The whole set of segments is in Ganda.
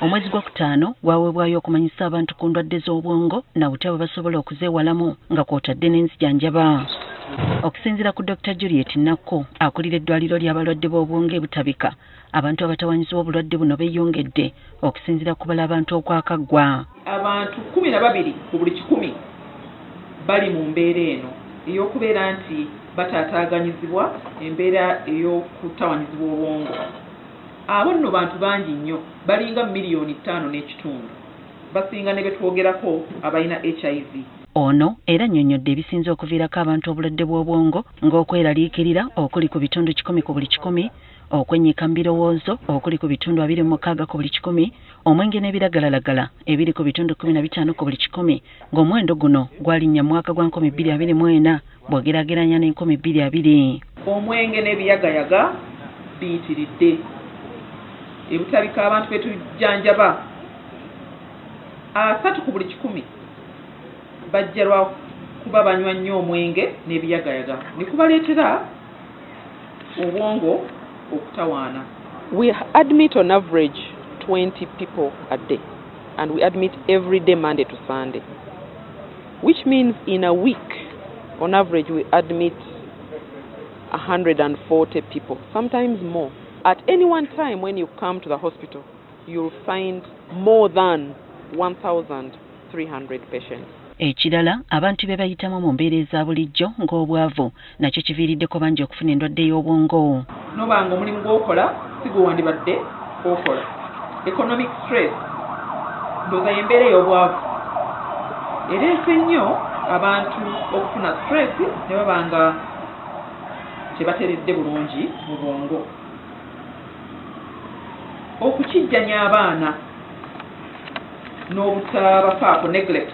Omwezi gwokutaano gwaweebwayo okumanyisa abantu ku ndwadde z'obwongo na butya bwe basobola okuzeewalamu nga kw'otadde n'enzijanjaba. Okusinziira ku Dr. Juliet Nakku, akulira eddwaliro ly'abalwadde b'obwongo e Butabika, abantu abatawanyizibwa obulwadde buno beeyongedde okusinziira ku kubala abantu okwakaggwa. Abantu 12 ku buli 100 bali mu mbeera eno ey'okubeera nti bataataaganyizibwa embeera ey'okutawanyizibwa obwongo. Abo nno bantu bangi nnyo, balinga 5.5 miliyoni, basinga ne betwogerako abalina HIV. Ono era annyonnyodde ebisinze okuviirako abantu obulwadde bw'obwongo ng'okweraliikirira okuli ku bitundu 100 ku buli 100, okwennyika mu birowoozo okuli ku bitundu 26 ku buli 100, omwenge n'ebiragalalagala ebiri ku bitundu 15 ku buli 100, ng'omuwendo guno gwalinnya mu mwaka gwa 2024 bw'ogeraageranya ne 2020. Omwenge n'ebiyagayaga biyitiridde. Ebutabika abantu betujjanjaba 3 ku buli 100 bajja lwa kuba banywa nnyo omwenge n'ebiyagayaga ne kubaleetera obwongo okutawaana. We admit on average 20 people a day, and we admit every day, Monday to Sunday, which means in a week on average we admit 140 people, sometimes more. At any one time when you come to the hospital, you'll find more than 1,300 patients. Ekirala abantu be bayitamu mu mbeera eza bulijjo ng'obwavu nakyo kiviiriddeko bangi okufuna endwadde y'obwongo. Nobanga omulimu gw'okola si gwe wandibadde okola. Economic stress, ndowooza y'embeera ey'obwavu ereese nnyo abantu okufuna stress ne baba nga tebateredde bulungi mu bwongo. Okukijjanya abaana n'obutabafaako, neglect,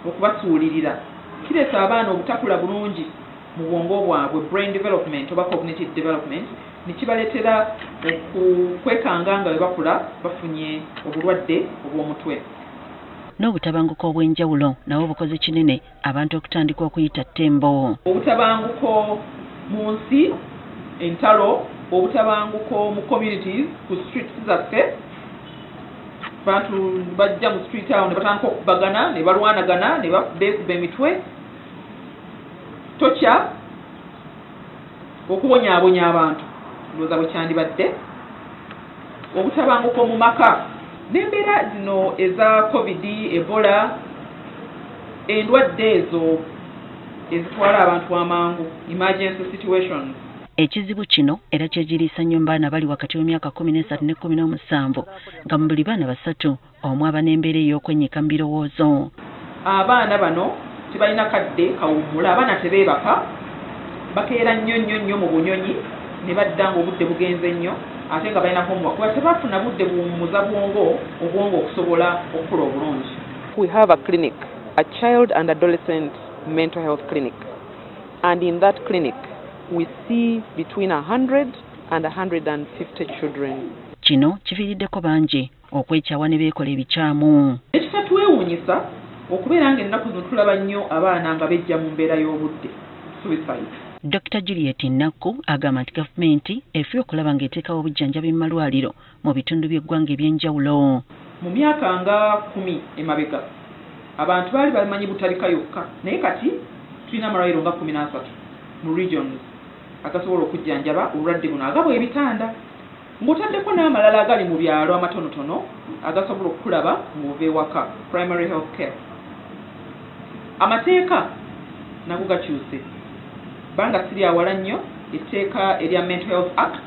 okubasuulirira kireeta abaana obutakula bulungi mu bwongo bwabwe, brain development oba cognitive development, ne kibaleetera okwekanga nga bwe bakula bafunye obulwadde obw'omutwe. N'obutabanguko obw'enjawulo nabwo bukoze kinene abantu okutandika okuyita ttembo. Obutabanguko mu nsi, entalo, obutabanguko mu communities, ku streets zaffe, bantu bajja mu street awo ne batandika okubagana ne balwanagana ne beekuba emitwe, tokya okubonyaabonya abantu, ndowooza bwe kyandibadde. Obutabanguko mu maka n'embeera zino eza COVID, Ebola, endwadde ezo ezitwala abantu amangu, emergency situations. Ekizibu kino era kyegiriisa nnyo mu baana bali wakati w'emyaka 13 ne 17, nga mu buli baana 3 omu aba n'embeera ey'okwennyika mu birowoozo. Abaana bano tebalina kadde kawummula, abaana tebeebaka, bakeera nnyo nnyo nnyo mu bunyonyi ne badda ng'obudde bugenze nnyo, ate nga balina homework kuba tebafuna budde buwummuza bwongo, obwongo okusobola okukula obulungi. We have a clinic, a child and adolescent mental health clinic, and in that clinic we see between 100 and 150 children. Kino kiviiriddeko bangi okwekyawa ne beekola ebikyamu. Ekitatwewuunyisa okubeera ng'ennaku zino tulaba nnyo abaana nga bejja mu mbeera y'obudde, suicide. Dr. Juliet Nakku agamba nti gavumenti efubye okulaba ng'eteekawo obujjanjabi mu malwaliro mu bitundu by'eggwanga eby'enjawulo. Mu myaka nga 10 emabega abantu baali bamanyi Butabika yokka, naye kati tulina amalwaliro nga 13 mu regions agasobola okujjanjaba obulwadde buno, agabwa ebitanda, ng'otaddeko n'amalala agali mu byalo amatonotono agasobola okukulaba ng'ova ewaka, primary health care. Amateeka nago gakyuse, banga siri awala nnyo etteeka erya Mental Health Act,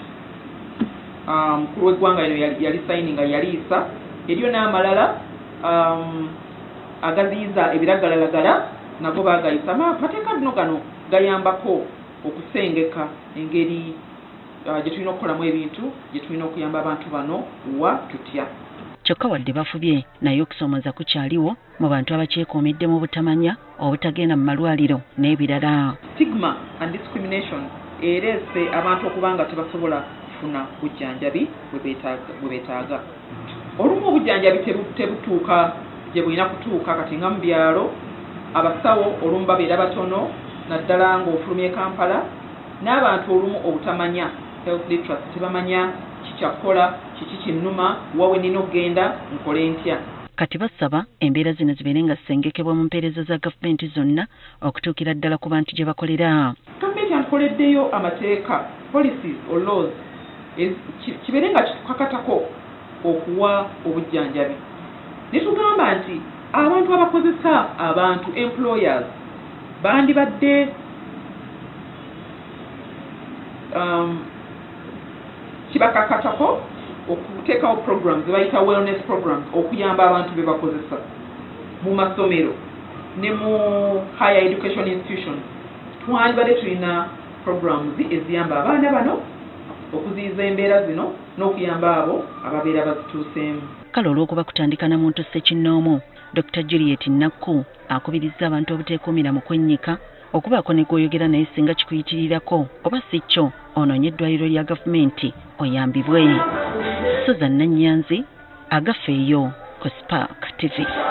mukulu w'eggwanga lino yali sayininga yaliisa, eriyo n'amalala agaziyiza ebiragalalagala nago baagayisa. Amateeka gano gayambako okusengeka engeri gye tulina okukolamu ebintu, gye tulina okuyamba abantu bano wa tutya. Kyokka wadde bafubye naye okusoomoza kukyaliwo mu bantu abakyekuumidde mu butamanya, obutagenda mu malwaliro n'ebirala. Stigma and discrimination ereese abantu okuba nga tebasobola kufuna bujjanjabi bwe beetaaga. Olumu obujjanjabi tebutuuka gye bulina kutuuka, kati nga mu byalo abasawo olumu babeera batono, naddala ng'ofulumye Kampala, n'abantu olumu obutamanya health literacy, tebamanya kikyakola Kiki kinnuma? Wawe nina okugenda nkole ntya? Kati basaba embeera zino zibeere nga zisengekebwa mu mpeereza za gavumenti zonna okutuukira ddala ku bantu gye bakolera. Gavumenti yankoleddeyo amateeka, policies or laws, kibeere nga kitukakatako okuwa obujjanjabi. Ne tugamba nti abantu abakozesa abantu, employers, bandibadde kibakakatako okuteekawo programs bayita wellness programs okuyamba abantu be bakozesa mu masomero ne mu higher education institutions. Twandibadde tulina programs eziyamba abaana bano okuziyiza embeera zino n'okuyamba abo ababeera bazituuseemu. Kale olw'okuba kutandika na muntu ssekinnoomu, Dr. Juliet Nakku akubirizza abantu obuteekuumira mu kwennyika, okubaako ne gw'oyogera naye singa kikuyitirirako oba si kyo onoonye eddwaliro lya gavumenti oyambibwe. Susan Nannyanzi, Agafeeyo ku Spark TV.